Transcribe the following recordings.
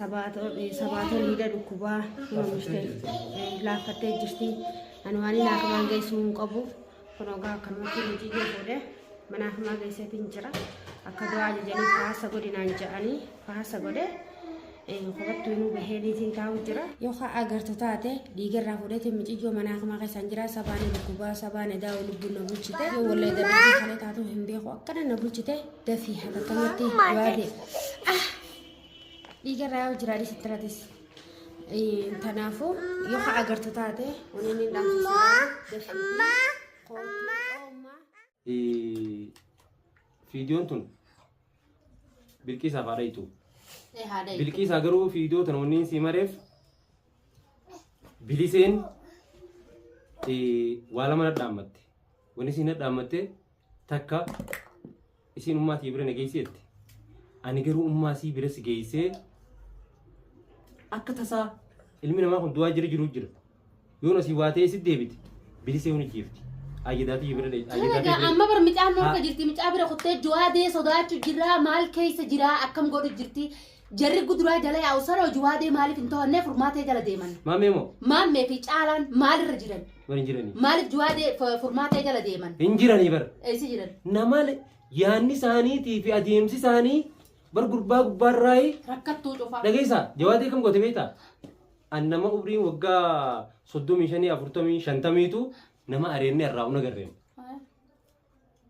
Sabaatoo miila dhukkubaa laaffattee jirti. Ani waan inni hakimaan geessuu hin qabu. Kun ogaa akkanumatti muciyyoo fuudhee mana hakimaa geesseetiin jira. Akka du'aa ajajanii faasa godhinaan jedhanii faasa godhe. Kophattuu inuu bahee niitiin taa'u jira. Yoo haa agartu taate dhiigarraa fuudheetiin muciyyoo mana hakimaa keessaan jira. Sabaan dhukkubaa sabaan edaa lubbuun na bulchite. Yoo wallee dadhabbii kalee taatu hin beeku akkana na bulchite dafii hatattamatti du'aa Ah! Dhiiga irraa yaa'u jira dhiisi tiratis. Kanaafuu yoo ka agartu taate wanni inni dhaamsisu Fiidiyoon tun Bilqiisaaf haadha hiitu. Bilqiisaa garuu fiidiyoo tana wanni sii mareef biliseen waa lama nadhaammatte. Wanni sii nadhaammatte takka Isiin ummaa tiyya bira na geessi jette. Ani garuu ummaa sii bira si geessee akka tasaa ilmi namaa kun du'aa jira jiru jira. Yoon asii waa ta'ee si deebite bilisee hun ijjeefti. Ayyadaa tiyya bira dha. Tana gaa amma bar micaan nu harka jirti micaa bira kuttee juwaadee sodaachu jirraa maal keessa jiraa akkam godhu jirti jarri guduraa jala yaa'u sana juwaadee maaliif hin to'annee furmaatee jala deeman. Maamee moo? Maammee fi caalaan maalirra jiran? Bar hin jiranii. Maaliif juwaadee furmaatee jala deeman? Hin jiranii bar. Eessa jiran? Nama yaanni isaaniitii fi adeemsi isaanii bar gurbaa gubbaarraayi. Rakkattuu cufaa. Dhageessaa jawaadee kam goote beektaa? An nama umriin waggaa 35 40 50tu nama areennee irraa hin agarreen.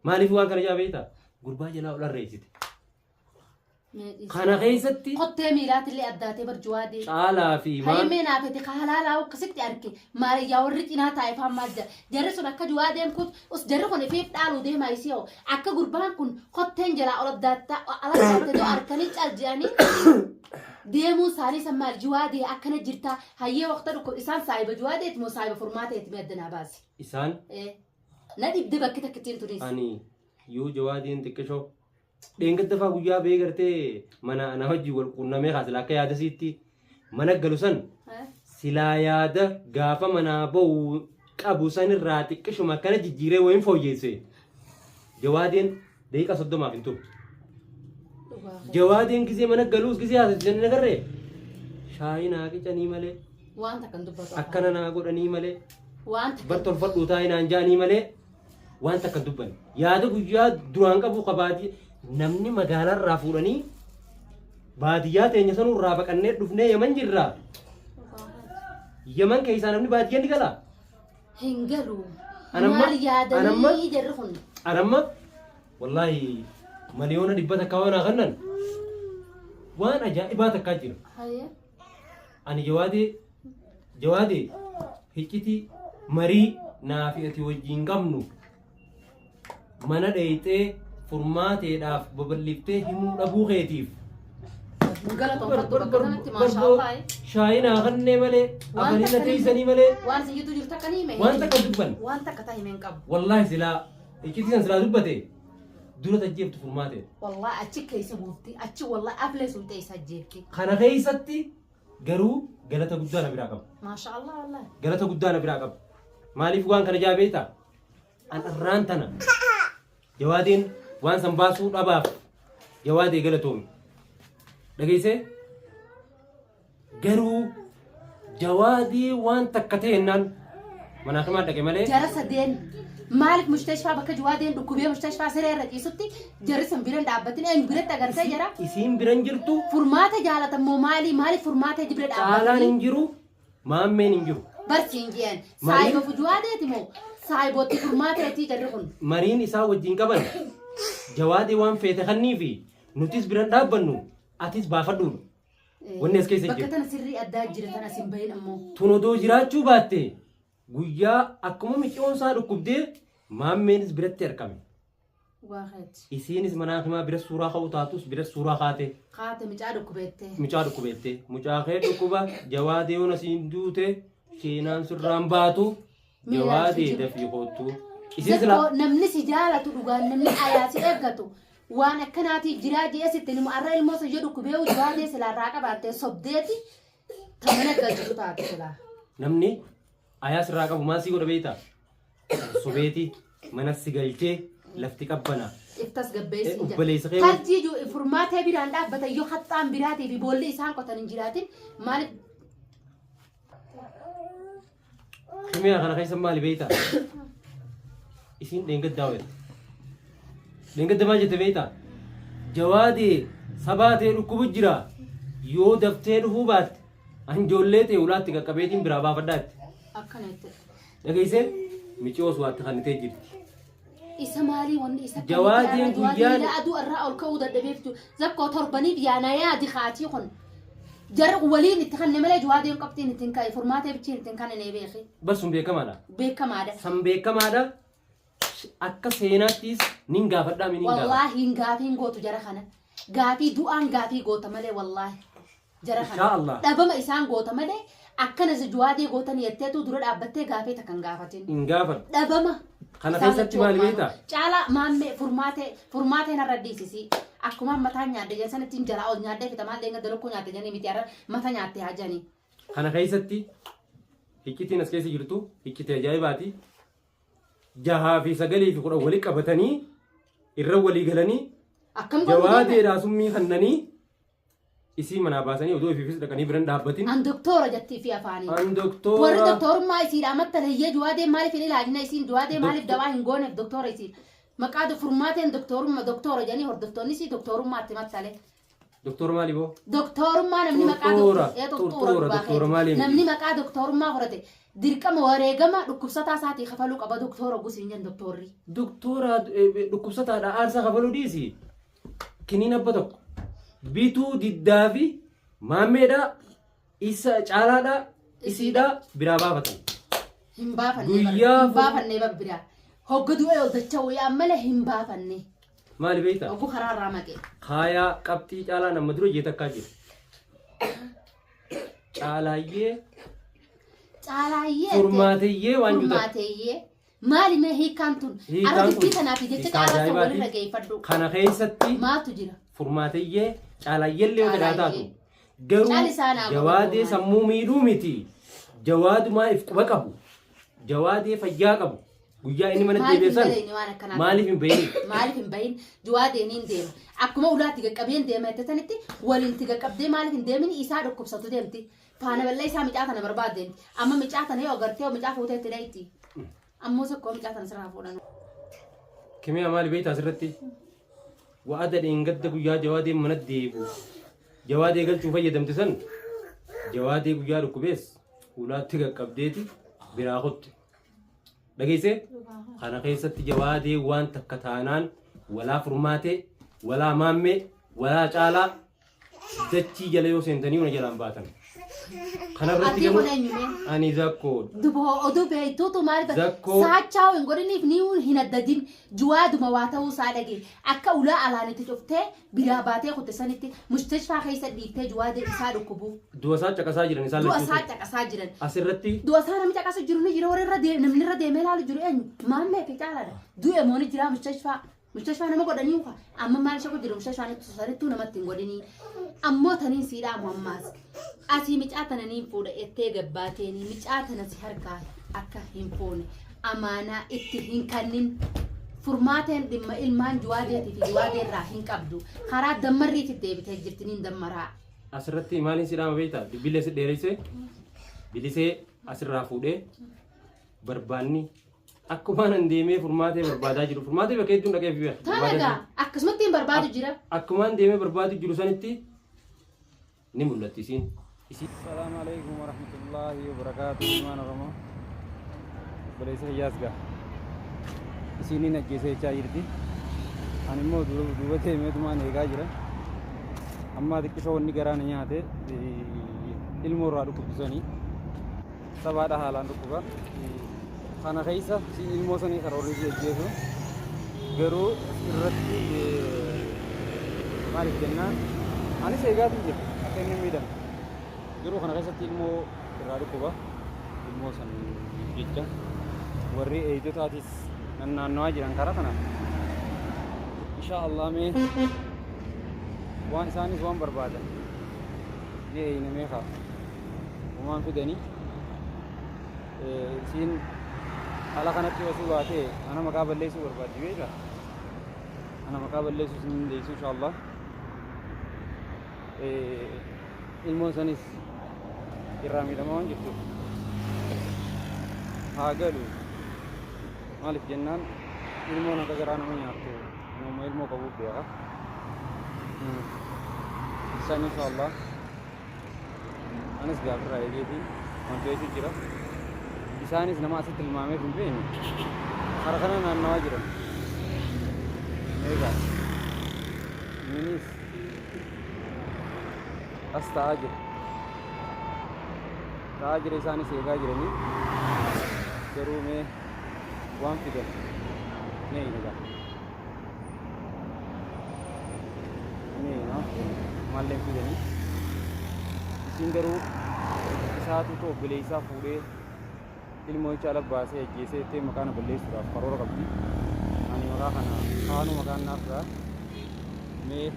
Maaliif waan kana jaa beektaa? Gurbaa jalaa ol arreessite. Kana keessatti Kottee miilaatillee addaatee bar juwaadee. caalaa fi maal Hayimmee naafete ka halaalaa akkasitti arge maaliyyaa warri cinaa taa'e faan maal jedha jarri sun akka juwaadeen kun us jarri kun ifiif dhaaluu deemaa isii hoo akka gurbaan kun kotteen jalaa ol addaattaa ala addaatte doo arkanii cal jedhanii deemuu isaanii san maal juwaadee akkana jirtaa hayyee waqta dhukkub isaan saahiba juwaadeeti moo saahiba furmaateeti mee adda naa baasi. Isaan Eh, Na dhibde bakki takkittiin tunis. Ani yoo jawaadeen xiqqishoo Dheengadda faa guyyaa ba'ee gartee mana ana wajjin wal quunnamee kaa silaa akka yaada siitti mana galu san silaa yaada gaafa manaa ba'u qabu san irraa xiqqishuma akkana jijjiiree wayin fooyyeesse. Jawaadeen daqiiqaa 30f hin turu. Jawaadeen gisee mana galuus gisee haasofsiisan hin agarree shaayii naa qicanii malee Waan takka hin dubbatu. akkana naa godhanii malee Waan takka bar tolfadhuu taa'ee naan ja'anii malee waan takka hin dubbanne. Yaada guyyaa duraan qabu ka baadiyyaa namni magaalaarraa fuudhanii baadiyyaa teenya sanuu irraa baqannee dhufnee Yaman jirra. Yaman keessaa namni baadiyyaa ni galaa? Hin galu. Anamma- Maal yaadanii anamma- jarri kun? Anamma wallaahi 100,000,000 waan haa kennan waan ajaa'ibaa takkaa jira. Hayyee. Ani jawaadee jawaadee hiccitii marii naa fi ati wajjin qabnu mana dheeyxee furmaateedhaaf babal'iftee himuu dhabuu keetiif. Galatoonfattu bakka kanatti maashaa Allah. Shaayii naa kannee malee Waan afanii na takka teeysanii malee Waan isin jidduu jirtu takka ni hime. waan takka dubban. Waan takka ta hime hin qabu. Wallaahi silaa iccitii san silaa dubbate dura tajjeeftu furmaatee. Wallahi achi keessa buufti achi wallahi aflee sun ta'e isa ajjeefti. Kana keessatti garuu galata guddaa na biraa qaba. Maasha Allah wallahi. Galata guddaa na biraa qaba. Maaliif waan kana jaa beektaa? An irraan tana jawaadeen waan san baasuu dhabaaf jawaadee galatoomi. Dhageessee? Garuu jawaadii waan takka ta'e jennaan manaa himaa dhaqe malee. Jara sadeen maaliif mustashfaa bakka jawaadeen dhukkubee mustashfaa siree irra ciisutti jarri sun biran dhaabbatin eenyu biratti agartee jara. Isiin biran jirtu. Furmaata jaalatan moo maali maaliif furmaata bira Caalaan dhaabbatanii? hin jiru maammeen hin jiru. Barsiin jeen Mariin- saayiba jawaadeeti moo saayibootti furmaateetii jarri kun. Mariin isaa wajjin qaban jawaadee waan feete kannii fi nutis biran dhaabbannu atis baafadhuudha. Wanni as keessa Bakka jiru. tana sirrii addaa jira tana sin bahin ammoo. Tun odoo jiraachuu baatte guyyaa akkuma miciyoon isaa dhukkubdee maammeenis biratti argame. Waa keeti. Isiinis mana hakimaa bira suuraa ka'uu taatus bira suuraa kaate. Kaate micaa dhukkubeettee. Mucaa dhukkubeettee. Mucaa kee dhukkuba jawaadee yoon asiin duute seenaan sirraan baatu jawaadee dafii koottu. Isiin silaa Zakko namni si jaalatu dhugaan namni ayaa si eeggatu Waan akkanaatii jiraa je'ee sitti himu arra ilmoo sun yoo dhukkubee jawaadee silaa irraa qabaatte sobdeeti ta mana galchitu taate silaa. Namni ayaa sirraa qabu maal sii godha beektaa? Sobeeti mana si galchee Lafti qabbana. If tasgabbeessi jira. Obboleessa kee Tarjii furmaatee biraan dhaabbatan yoo haxxaan biraatii fi boolli isaan qotan hin jiraatin maaliif Kimiyaa kana keessa maali beektaa? Isiin dheengaddaa wayita. Dheengadda maal jette beektaa? Jawaadee sabaa ta'e dhukkubu jira. Yoo daftee dhufuu baatte anjoollee ta'e ulaatti qaqqabeetiin biraa baafadhaa jette. Akkana jette. Dhageessee miciyoos waatti kannitee jirti. Isa maalii wanni isa Jawaadeen guyyaan- miila aduu irraa ol ka'uu dadhabeef jiru. Zakkoo torbaniif yaana yaadi kaatii kun. Jarri kun waliin itti kanne malee jawaadeen qabxiin ittiin ka'e furmaatee bichiin ittiin kanne nee beeki. Bar sun beekamaadha. Beekamaadha. San beekamaadha. Akka seenaattis nin gaafadhaa mi nin gaafadha. Wallaahi hin gaafiin gootu jara kana. Gaafii du'aan gaafii goota malee wallaahi. Jara kana. Inshaa Allah. Dhabama isaan goota malee akkana si juwaadee gootan jetteetu dura dhaabbattee gaafii takka hin gaafatin. Hin gaafadhu. Dhabama. Kana Isaan keessatti lachuu maali olmaanu. beektaa? Caalaa maammee furmaatee furmaatee narra dhiisisi. Akkuma mataa nyaadde jedhan sanatti hin jalaa ol nyaaddee fita maal deengada lukkuu nyaatte jedhanii miti har'a mata nyaatte haa jedhanii. Kana keessatti hiccitiin as keessa jirtu hiccitii ajaa'ibaati. Jahaa fi sagalii fi kudhan wali qabatanii irra walii galanii Akkam godhuu deeman? jawaadeedhaa summii kannanii isii manaa baasanii odoo ifiifis dhaqanii biran dhaabbatin. An doktoora jettii fi afaanii. An Warri doktoora doktorummaa isiidha amattan hiyyee juwaadee maaliif hin ilaalina isiin juwaadee maaliif dawaa hin gooneef doktoora isiin. Maqaa furmaateen doktorummaa doktoora jedhanii hordoftoonni isii doktorummaatti mattale. Doktoora maali boo? Doktorummaa namni maqaa Xurxuura, xurxuura xurxuura, gubbaa doktora keeti. maali miti? Namni maqaa doktorummaa horate dirqama wareegama dhukkubsataa isaatii kafaluu qaba doktora gusiin jedhan doktorri. Doktoora dhukkubsataadha aarsaa kafaluu dhiisi. Kiniin abba tokko bituu diddaa fi maammeedhaa isa caalaadhaa isiidhaa biraa baafatan. Hin baafannee bar Guyyaa hin baafannee bar biraa. Hogga du'e ol dacha wayyaa malee hin baafannee. Maali beektaa? Hoggu karaa irraa maqe. Kaayaa qabxii caalaa nama dura jee takkaa jira. Caalaayyee Caalaayyee. furmaateyyee waan juutan. Furmaateyyee. Maali mee hiikkaan tun? Hiikkaan Arra dubbii kun tanaaf jecha hiikkaa caalaa san ajaa'ibaati. walirra geeffadhu. Kana keessatti Maaltu jira? furmaateyyee caalaayyellee yoo fedhaa taatu. Caalaayyee. Garuu Caalisaa naa godhu jawaadee maali? sammuu miidhuu miti. Jawaadumaa if quba qabu. Jawaadee fayyaa qabu. Guyyaa inni mana Maaliif deebi'e hin san bareedne waan akkanaa? maaliif hin bahin? Maaliif hin bahin? Juwaadeen hin deema. Akkuma ulaatti qaqqabeen deema jette sanitti waliin itti qaqqabdee maaliif hin deemin isaa dhukkubsatu deemti. Faana bal'aa isaa micaa tana barbaadde deemti. Amma micaa tana yoo agartee yoo micaa fuutee itti dhayti. Ammoo sokkoo micaa tana sirraa fuudhan. Kimiyaa maali beektaa asirratti? Wa'ada dheengadda guyyaa jawaadeen mana deebi'u. Jawaadee galchuu fayyadamte san jawaadee guyyaa dhukkubees ulaatti qaqqabdeeti biraa kutte. Dhageessee? Kana keessatti jawaadee waan takka taanaan walaa furmaatee, walaa maammee, walaa caalaa dachii jala yoo seentanii una jalaan baatan. Kanarratti Atii kun garuu eenyu mee? ani zakkoodha. Dubo oduu beektuutu maaliif Zakkoo. saachaa hin godhiniif ni hin addadin juwaaduma waa ta'uu isaa dhagee akka ulaa alaan itti cuftee biraa baatee kutte sanitti mustashfaa keessa dhiiftee juwaadee isaa dhukkubuu Du'a isaa caqasaa jiran isaan du'a lachuu isaa caqasaa jiran asirratti du'a isaa namni caqasu jiru ni jira warri irra deeme namni irra deemee ilaalu jiru eenyu maammee fi caalaadha du'e moo ni jira mustashfaa mustashfaa nama godhanii uka amma maal shaku jiru mustashfaan itti sanittuu namatti hin godhinii ammoo taniin siidhaa ammaas asii micaa tana niin fuudha ettee gabbaateenii micaa tana si harkaa akka hin fuune amaanaa itti hin kannin furmaateen dhimma ilmaan juwaadeetii fi juwaadee irraa hin qabdu karaa dammarriitti deebitee jirti niin dammaraa. Asirratti maaliin si dhaama beektaa? Dubbiillee si dheeressee bilisee asirraa fuudhee barbaanni akkumaan an deemee furmaatee barbaadaa jiru. Furmaatee bakka hedduun dhaqee fi Tana barbaadaa egaa jiru. akkasumatti hin barbaadu jira. Akkumaan deemee barbaadu jiru sanitti ni mul'atti isiin. Isiin Assalamu alaikum warahmatullahi wabarakatuh. Ilmaan Oromoo. Obboleessa kiyyaas gaa. Isiiniin ajjeesee jechaa jirti. Ani immoo duuba deemeetumaan eegaa jira. Amma xiqqishoo wanni garaa na nyaate ilmoo irraa dhukkubsanii. Sabaadha haalaan dhukkuba. Kana keessa isiin ilmoo sanii karoorri si ajjeesu. Garuu irratti maaliif jennaan anis eegaatiin jira akka inni hin miidhamne. Garuu kana keessatti ilmoo irraa dhukkuba. Ilmoo san jecha warri eegdotaatis nannaannawaa jiran karaa kana. Insha Allah mee waan isaanis waan barbaadan ni eeynamee kaa. Homaan fidanii isiin ala kanatti osoo baatee ana maqaa balleessuu barbaaddi beekaa. Ana maqaa balleessuus hin dandeessu inshaallah. Ilmoon sanis irraa miidhamaa waan jirtuuf haa galu. Maaliif jennaan ilmoon akka garaa nama nyaattu nama ilmoo qabuuf beeka. Isaan inshaallah anis gaafirraa eegeetiin wanti jechuun jira. Isaanis nama asitti tilmaameef hin beekne kara kana naannawaa jiran. Eegaa inninis as taa'aa jira. Taa'aa jira isaanis eegaa jiranii garuu mee waan fidan mee hin egaa. Mee waan fidan maallee hin fidanii. Isiin garuu isaatu obboleessaa fuudhee ilmoo jecha ala baasee ajjeesee jettee maqaa na balleessuudhaaf karoora qabdi. Ani maqaa kana kaanuu maqaan naaf ga'a. Mee